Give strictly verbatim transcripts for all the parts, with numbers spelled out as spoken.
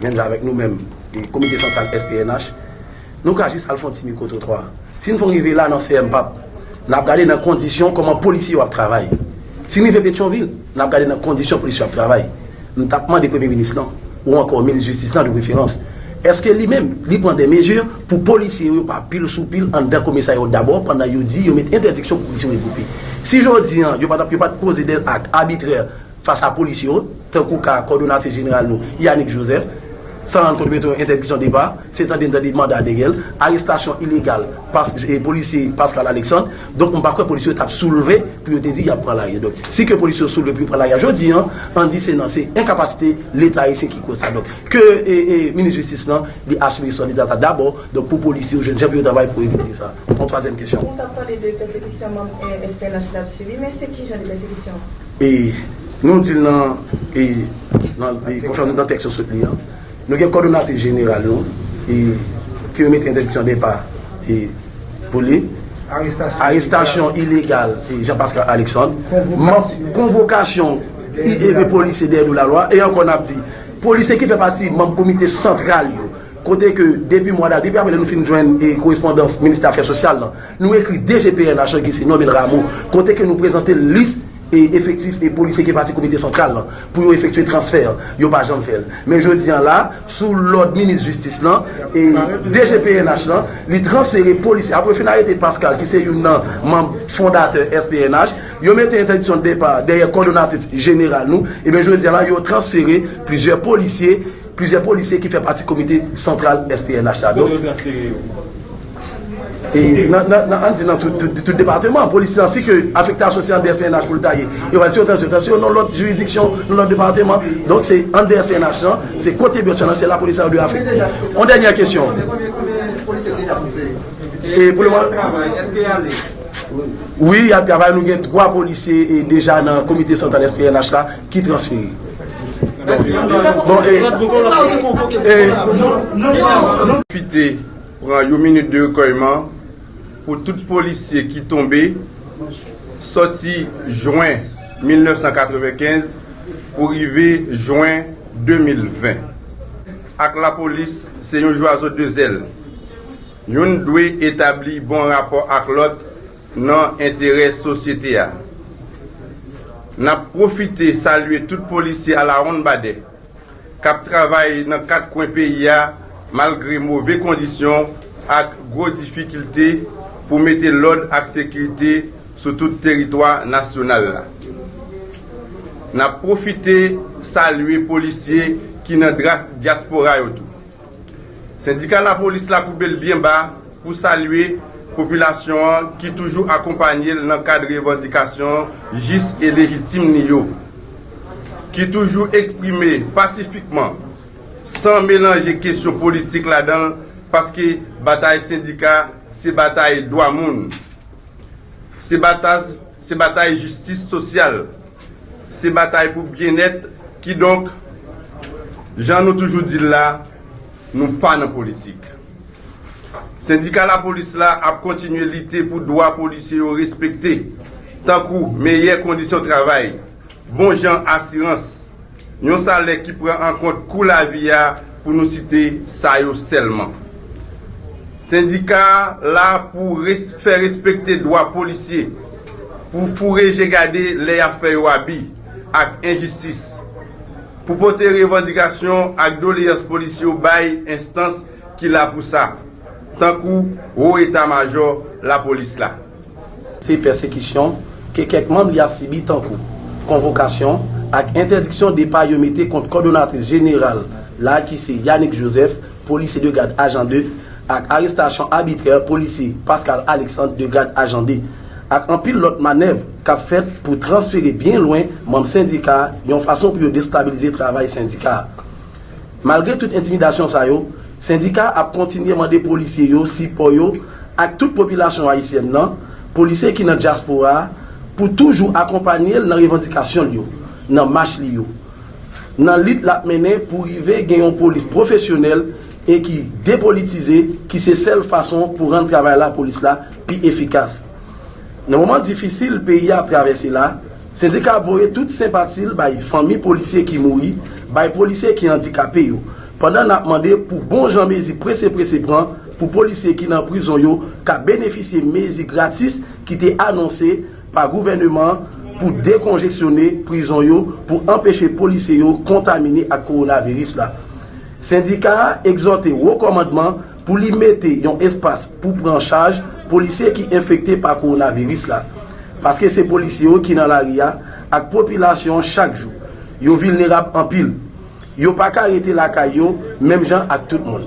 Menm jan avèk nou menm, e, Komite Santral S P N H, nou ka jis al fè yon ti mikwotrotwa. Si n fon rive la nan C M pap, n ap gade nan kondisyon kòman polisye yo ap travay. Si n rive Petyonvil, n ap gade nan kondisyon polisye yo ap travay. M t ap mande Premye Minis lan, ou ankò Minis Jistis lan de preferans, èske li menm, li pran de mezi pou polisye yo pa pil sou pil anndan komisarya yo dabò, pandan yo di yo met entèdiksyon pou polisye yo regwoupe. Si jodi an, yo pa t ap, yo pa t poze de ak abitrè fas a polisye yo, tankou ka kòdonatris jeneral nou, Yanick Joseph, san rann kont yo mete yon entèdiksyon depa, se tande n tande manda dèyè l, arestasyon ilegal pas, e, polisye Pascal Alexandre. Donk, m pa kwè polisye yo t ap soulve pou yo te di y ap pran lari. Donk, si ke polisye yo soulve pou yo pran lari a jodi an, ann di se nan, se enkapasite Leta ayisyen ki koz sa. Donk, ke, e, e, minis jistis lan, li asime responsabilite sa dabò, donk, pou polisye yo jwenn jan pou yo travay pou evite sa. Yon twazyèm kesyon. Ou t ap pale de pèsekisyon manm, eh, S P N H la ap sibi, men se ki jan de pèsekisyon? E nou di l nan, e, nan, e, konfèm nan tèks yo sot li an. Nou gen kòdonatris jeneral nou, e, ke yo mete entèdiksyon depa, e, pou li. Arestasyon ilegal, e, Jean Pascal Alexandre. Konvokasyon. Konvokasyon, e, e, polisye dèyè do lalwa. E ankò n ap di, polisye ki fè pati manm komite santral yo, kote ke depi mwa da, depi apre lè nou fin jwenn, e, korespondans Ministè Afè Sosyal lan, nou ekri D G P N H lan ki se Normil Rameau, kote ke nou prezante lis, e, efektif e polisye ki pati komite santral lan pou yo efektye transfè, yo pa janm fè l. Men jodi an la, sou lòd minis jistis lan, e, D G P N H lan, li transfere polisye. Apre yo fin arete Pascal, ki se youn nan manm fondatè S P N H, yo mete entèdiksyon de depa dèyè kòdonatris jeneral nou. Ebyen, jodi an la, yo transfere plizyè polisye plizyè polisye ki fè pati komite santral S P N H la. Kote yo transfere yo? E nan, nan, nan, ann di nan tout, tout, tout depatman, polisye an, si ke afektasyon se anndan S P N H pou l ta ye, yo va, si yo transfere, transfere nan lòt jiridiksyon, nan lòt depatman. Donk, se anndan S P N H lan, se kote S P N H, se la polisye yo dwe afekte. Yon dènyè kesyon. E pou le moman, wi, y ap travay. Nou gen twa polisye, e, deja nan komite santral S P N H la ki transfere. Bon, e, e, pwofite pran yon minit de rekèyman pou tout polisye ki tonbe sòti jen mil nèf san katrevenkenz pou rive jen de mil ven. Ak lapolis, se yon zwazo de zèl. Youn dwe etabli bon rapò ak lòt nan enterè sosyete a. N ap pwofite salye tout polisye alawonnbadè k ap travay nan kat kwen peyi a malgre move kondisyon ak gwo difikilte pou mete lòd ak sekirite sou tout teritwa nasyonal la. N ap pwofite salye polisye ki nan dra-, dyaspora yo tou. Sendika lapolis la koube l byen ba pou salye popilasyon an ki toujou akonpanye l nan kad revandikasyon jis e lejitim li yo, ki toujou eksprime pasifikman, san melanje kesyon politik ladan l, paske batay sendika se batay dwa moun. Se batay, se batay jistis sosyal. Se batay pou byennèt. Kidonk, jan nou toujou di l la, nou pa nan politik. Sendika lapolis la ap kontinye lite pou dwa polisye yo respekte, tankou meyè kondisyon travay, bon jan asirans, yon salè ki pran an kont kou lavi a, pou nou site sa yo sèlman. Sendika a la pou res-, fè respekte dwa polisye, pou foure je gade lè y ap fè yo abi ak enjistis, pou pote revandikasyon ak doleyans polisye yo bay enstans ki la pou sa, tankou Wo Eta Majò Lapolis la. Se pèsekisyon ke kèk manm li ap sibi, tankou konvokasyon ak entèdiksyon depa yo mete kont kòdonatris jeneral la ki se Yanick Joseph, polisye de gad ajan de, ak arestasyon abitrè polisye Pascal Alexandre de gad ajan de, ak anpil lòt manèv k ap fèt pou transfere byen lwen manm sendika a yon fason pou yo destabilize travay sendika a. Malgre tout entimidasyon sa yo, sendika a ap kontinye mande polisye yo sipò yo ak tout popilasyon ayisyèn nan, polisye ki nan dyaspora a, pou toujou akonpanye l nan revandikasyon l yo, nan mach li yo, nan lit l ap mennen pou rive gen yon polis pwofesyonèl e ki depolitize, ki se sèl fason pou rann travay lapolis la pi efikas. Nan moman difisil peyi a ap travèse la, sendika ap voye tout senpati l bay fanmi polisye ki mouri, bay polisye ki andikape yo, Pandan n ap mande pou bon jan mezi prese prese pran pou polisye ki nan prizon yo ka benefisye mezi gratis ki te anonse pa gouvèneman an pou dekonjeksyone prizon yo pou anpeche polisye yo kontamine ak kowonaviris la. Sendika a egzòte wo kòmandman pou li mete yon espas pou pran chaj polisye ki enfekte pa kowonaviris la. Paske se polisye yo ki nan lari a ak popilasyon an chak jou. Yo vilnerab anpil. Yo pa ka rete lakay yo menm jan ak tout moun.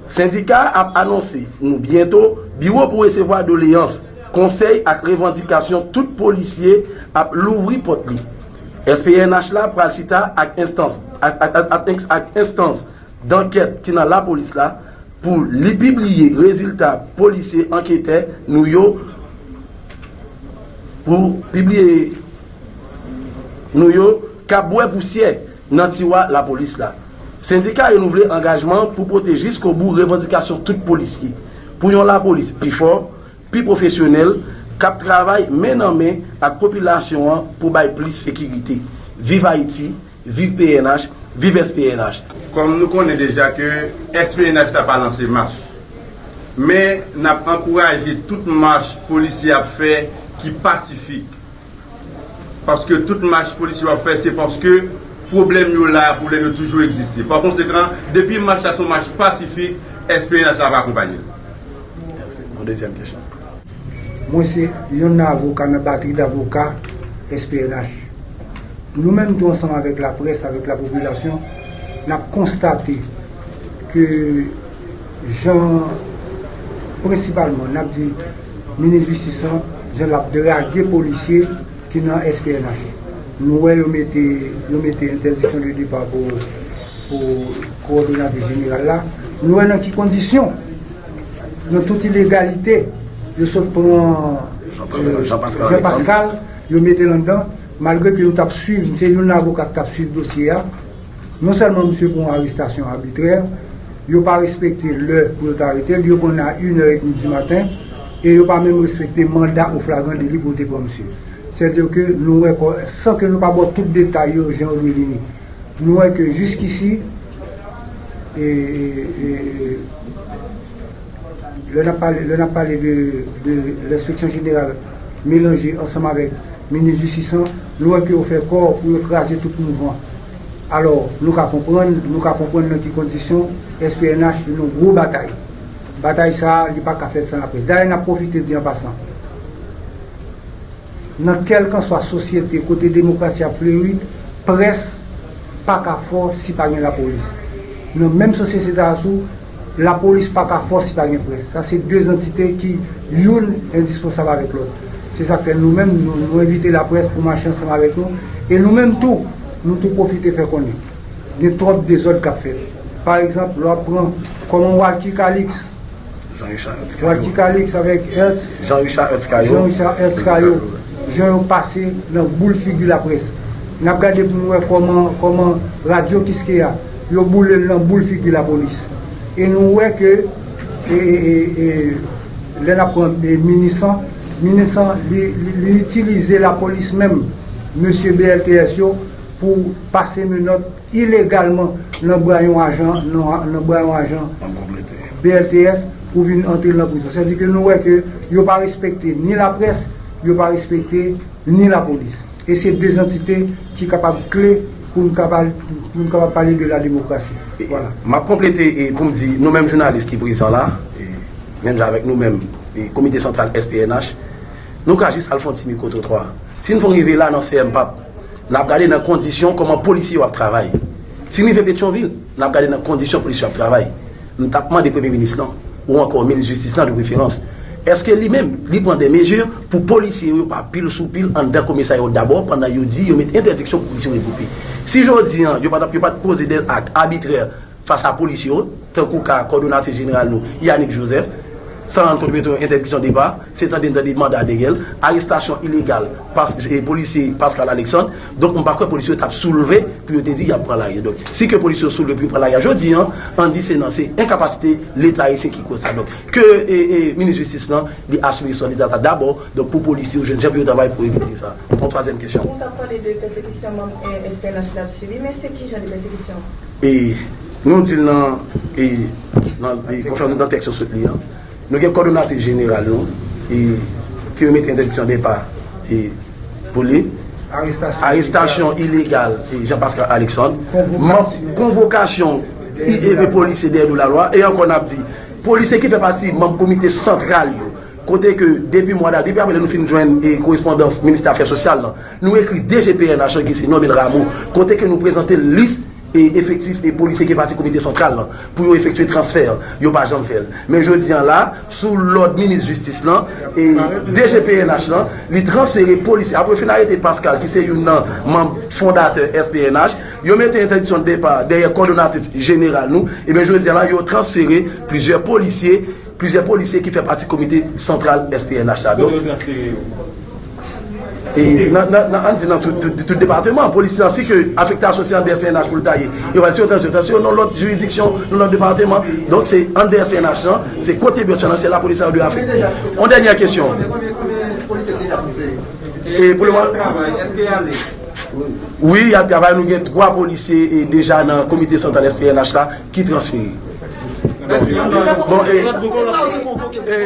Sendika a ap anonse nou byento biwo pou resevwa doleyans, konsèy ak revandikasyon tout polisye ap louvri pòt li. S P N H la pral chita ak enstans ak, ak, ak, ak, ak enstans dankèt ki nan lapolis la pou li pibliye rezilta polisye anketè nou yo pou pibliye nou yo k ap bwè pousyè nan tiwa lapolis la. Sendika renouvle angajman pou pote jiskobou revandikasyon tout polisye pou yon lapolis pi fò, pi pwofesyonèl, k ap travay men nan men ak popilasyon an pou bay plis sekirite. Viv Ayiti, viv P N H, viv S P N H. Kòm nou konnen deja ke S P N H ta pa lanse mach, men n ap ankouraje tout mach polisye ap fè ki pasifik. Paske tout mach polisye yo ap fè, se paske pwoblèm yo la, pwoblèm yo toujou egziste. Pa konsekan, depi mach la se yon mach pasifik, S P N H la ap akonpanye l. Mèsi. Yon dezyèm kesyon. Mwen se youn nan avoka nan batri davoka S P N H. Nou menm tou ansanm avèk laprès, avèk lapopilasyon, n ap konstate ke jan, prensipalman, n ap di minis jistis lan, jan l ap drage polisye ki nan S P N H. Nou wè yo mete, yo mete entèdiksyon de depa pou, pou kowòdonatris jeneral la. Nou wè nan ki kondisyon, nan tout ilegalite, yo sot pran Jean Pascal, Jean Pascal Jean Pascal, yo mete l anndan, malgre ke nou t ap swiv, se youn nan avoka k t ap swiv dosye a. Non sèlman misye pran yon arestasyon abitrè, yo pa respekte lè pou yo ta arete l, yo pran l a inè edmi di maten, e yo pa menm respekte manda ou flagran deli pou yo te pran misye. Sètadi ke nou wè kò, san ke nou pa ba w tout detay yo jan yo dwe vini. Nou wè ke jiskisi, e, e, e, lè n ap pale, lè n ap pale de, de lenspeksyon jeneral melanje ansanm avèk minis jistis lan, nou wè ke yo fè kò pou yo kraze tout mouvman. Alò, nou ka konprann, nou ka konprann nan ki kondisyon S P N H nan gwo batay. Batay sa a, li pa ka fèt san laprès. Dayè, n ap pwofite di an pasan, nan kèlkanswa sosyete kote demokrasi ap fleri, près pa ka fò si pa gen lapolis. Nan menm sosyete sa a tou, lapolis pa ka fò si pa gen près. Sa se de antite ki youn endispansab avèk lòt. Se sa k fè nou menm, nou, nou envite laprès pou mache ansanm avèk nou. E nou menm tou, nou tou pwofite fè konnen gen twòp dezòd k ap fèt. Pa egzanp, lè w ap pran kòman Walky Calix, Jean Richard Hertz Caillot. Walky Calix avèk Hertz, Jean Richard Hertz Caillot. Jean Richard Hertz Caillot, jan yo pase nan boul figi laprès. N ap gade pou nou wè kòman, kòman Radyo Kiskeya, yo boule l nan boul figi lapolis. E nou wè ke, e, e, e, e, lè n ap pran, e, minis lan, minis lan, li, li, li itilize lapolis menm, mesye B L T S yo, pou pase menòt ilegalman nan bra yon ajan, nan, nan bra yon ajan B L T S pou vin antre l nan prizon. Sètadi ke nou wè ke yo pa respekte ni laprès, yo pa respekte ni lapolis. E se de antite ki kapab kle pou n kapab, pou n kapab pale de la demokrasi. Vwala. M ap konplete e pou m di, nou menm jounalis ki prezan la, e menm jan avèk nou menm, e Komite Santral S P N H, nou ka jis al fè yon ti mikwotwotwa. Si n fon rive la nan C M pap, n ap gade nan kondisyon kòman polisye yo ap travay. Si n rive Petyonvil, n ap gade nan kondisyon polisye yo ap travay. M t ap mande premye minis lan, ou ankò minis jistis lan de preferans, èske li menm, li pran de mezi pou polisye yo pa pil sou pil anndan komisarya yo dabò, pandan yo di yo met entèdiksyon pou polisye yo regwoupe? Si jodi an, yo pa t ap, yo pa t poze de ak abitrè fas a polisye yo, tankou ka kòdonatris jeneral nou, Yanick Joseph, san rann kont yo mete yon entèdiksyon depa, se tande n tande manda dèyè l, arestasyon ilegal, pas, e, polisye Pascal Alexandre. Donk, m pa kwè polisye yo t ap soulve pou yo te di y ap pran lari. Donk, si ke polisye yo soulve pou yo pran lari a jodi an, ann di se nan, se enkapasite Leta ayisyen ki koz sa. Donk, ke, e, e, minis jistis lan, li asire solidite sa dabò, donk pou polisye yo jwenn jan pou yo travay pou evite sa. Yon twazyèm kesyon. Ou t ap pale de pèsekisyon manm, e, S P N H la ap sibi, men se ki jan de pèsekisyon? E, Nou di l nan, e, nan, e, konfèm nan tèks yo sot li an. Nou gen kòdonatris jeneral nou, e, ke yo mete entèdiksyon depa, e, pou li. Arestasyon ilegal, e, Jean Pascal Alexandre. Konvokasyon ilegal polisye dèyè do lalwa. E ankò n ap di, polisye ki fè pati manm komite santral yo, kote ke depi mwa da, depi apre lè nou fin jwenn, e, korespondans ministè afè sosyal lan, nou ekri D G P N H lan ki se Normil Rameau, kote ke nou prezante lis e efektif e polisye ki pati komite santral lan pou yo efektye transfè an. Yo pa janm fè l. Men jodi an la, sou lòd minis jistis lan e D G P N H lan, li transfere polisye. Apre yo fin arete Pascal, ki se youn nan manm fondatè S P N H, yo mete entèdiksyon de depa dèyè kòdonatris jeneral nou. Ebyen, jodi an la, yo transfere plizyè polisye plizyè polisye ki fè pati komite santral S P N H la. Donk, e nan, nan, nan, ann di nan tout, tout, tout depatman, polisye an, si ke afektasyon se anndan S P N H pou l ta ye, yo va, si yo transfere, transfere nan lòt jiridiksyon, nan lòt depatman. Donk, se anndan S P N H lan, se kote byen S P N H, se la polisye yo dwe afekte. Yon dènyè kesyon. E pou le moman, wi, y ap travay, nou gen twa polisye e deja nan komite santral S P N H la ki transfere. Bon, e, e,